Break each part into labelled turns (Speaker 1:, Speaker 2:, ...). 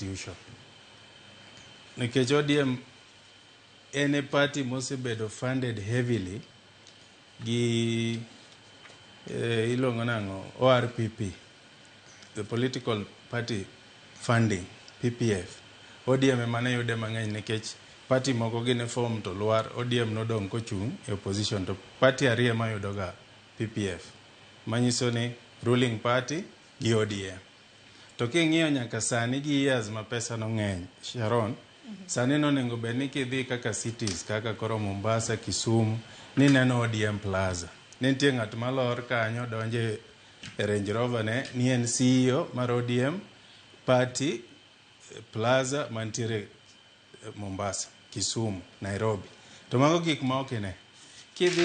Speaker 1: institution. Nikech ODM en e party mosebedo funded heavily gi iluongo nang'o, ORPP, the political party funding, PPF. ODM ema ne yude mang'eny nikech party moko gine form to lwar, ODM nodong' kochung' e opposition to party ariyo ema yudoga PPF. Manyiso ni ruling party gi ODM. To king'iyo nyaka sani gi years ma pesa no ng'eny, Sharon, sani nonego bed ni kidhi kaka cities kaka koro Mombasa, Kisumu, nineno ODM Plaza. Ne nitie ng'at malor kanyo donjo e Range Rover ne ni en CEO mar ODM party Plaza mantiere Mombasa, Kisumu, Nairobi. To mago gik ma ok ine. Kidhi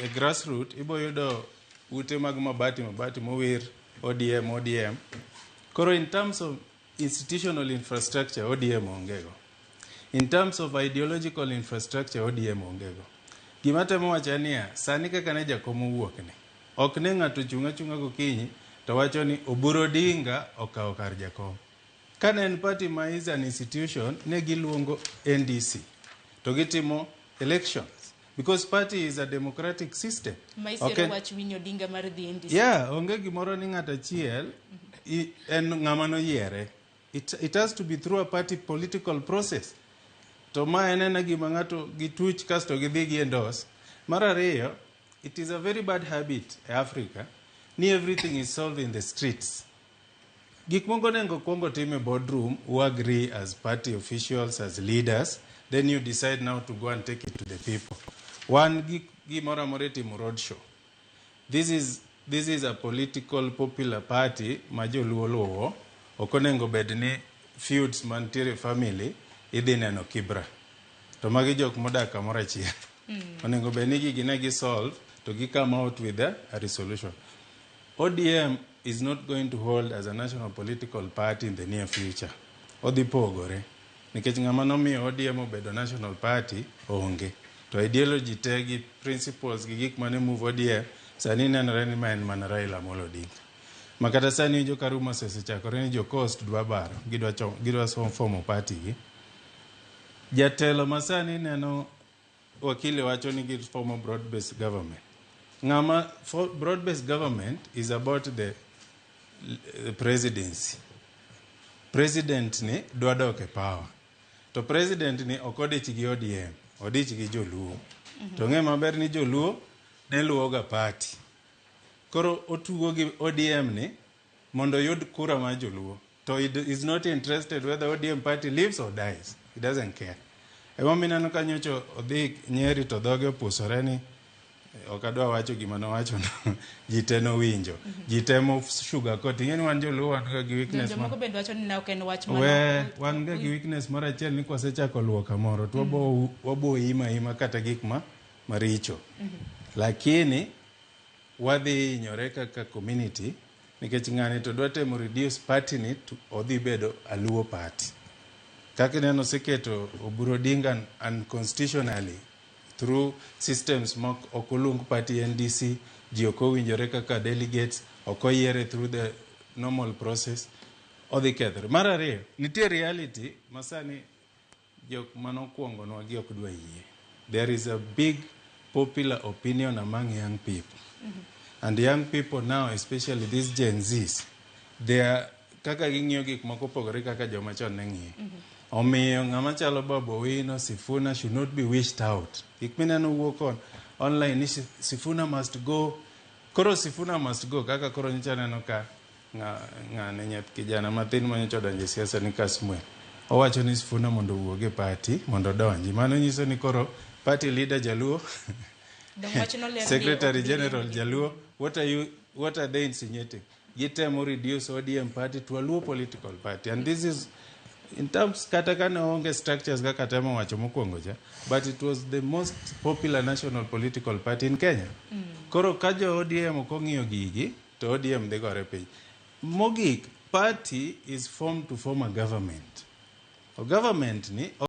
Speaker 1: e grassroot ibo yudo ute mag mabati mabati mowir ODM ODM. Koro in terms of institutional infrastructure ODM onge go. In terms of ideological infrastructure ODM onge go. Gima temo wacho en niya, sani kaka ne jakom owuok ni, ok ne ng'ato chung' achung'a gokinyi to wacho ni Oburu Odinga okawo kar jakom. Kane en party ma is an institution, ne giluongo NDC to gitimo elections because party is a democratic system.
Speaker 2: Ma isiro wach Winnie Odinga mar dhi NDC.
Speaker 1: Yeah, onge gimoro ni ng'ato achiel en ng'ama noyiere. It has to be through a party political process. To ma en ena gima ng'ato gituch kasto gidhi gi endorse. Mar ariyo, it is a very bad habit e Africa ni everything is solved in the streets. Gik moko onego kuongo tim e boardroom, who agree as party officials, as leaders, then you decide now to go and take it to the people. Wan gimoro amora itimo road show. This is a political popular party ma joluo luwo. Ok onego bed ni feuds mantiere e family idhi neno Kibra. To magi jok modak kamoro achiel. Onego bed ni gigi ne gi solve to gi come out with a resolution. ODM is not going to hold as a national political party in the near future. Odhi pogore. Nikech ng'ama nomiyo ODM obedo national party onge. To ideology te gi principles gi gik mane move ODM sani nenore ni ma en mana Raila Amolo Odinga. Ma kata sani winjo ka rumours osechakore ni jo Coast dwa baro, gidwa formo party gi. Jatelo ma sani neno wakili wacho ni giformo broad based government. Ng'ama broad based government is about the presidency. President ni dwa dok e power. To president ni ok odich gi ODM, odich gi joluo. To ng'e maber ni joluo ne luwo ga party. Koro otugo gi ODM ni mondo oyud kura mar joluo. To he is not interested whether ODM party lives or dies. He doesn't care. Emomiyo ineno ka nyocha odhi Nyeri to dhoge opusore ni ok adwa wacho gima nowacho no. Ji te nowinjo. Ji temo sugar coat. Ing'e ni wan joluo wan ga gi weakness.
Speaker 2: Jomoko bende wacho ni ne ok en wach
Speaker 1: We wan ga gi weakness moro achiel ni kwasechako luwo kamoro to wabo ima ima kata gik ma maricho. Lakini wadhi hinyore kaka community nikech ng'ani to dwa temo reduce party ni to odhi bedo a Luo party. Kaka ineno oseketo Oburu Odinga unconstitutionally through systems mok ok oluong party NDC, ji ok owinjore kaka delegates, ok oyiere through the normal process, odhi kethore. Mar ariyo, nitie reality ma sani jok manokwongonwa gi ok dwa yie. There is a big popular opinion among young people. And young people now, especially these Gen Zs, they are kaka ging'iyo gik moko opogore kaka joma chon ne ng'iyo. Omiyo ng'ama chalo Babu Owino, Sifuna should not be wished out. Gik mineno wuok on online ni Sifuna must go. Koro Sifuna must go kaka koro nyocha neno ka ng'ane nyath kijana mathin ma nyocha odonjo e siasa ni Kasmuel. Owacho ni Sifuna mondo owuog e party mondo odonji. Mano nyiso ni koro party leader jaluo
Speaker 2: Dong wachno ler ni
Speaker 1: Secretary
Speaker 2: ok bi
Speaker 1: General
Speaker 2: riembi.
Speaker 1: Jaluo, what are they insinuating? Gitemo reduce ODM party to a Luo political party. And this is in terms kata kane onge structures kaka temo wacho mokwongo cha, but it was the most popular national political party in Kenya. Koro ka jo ODM ok ong'iyo gigi, to ODM dhi gore piny. Mogik, party is formed to form a government. O government ni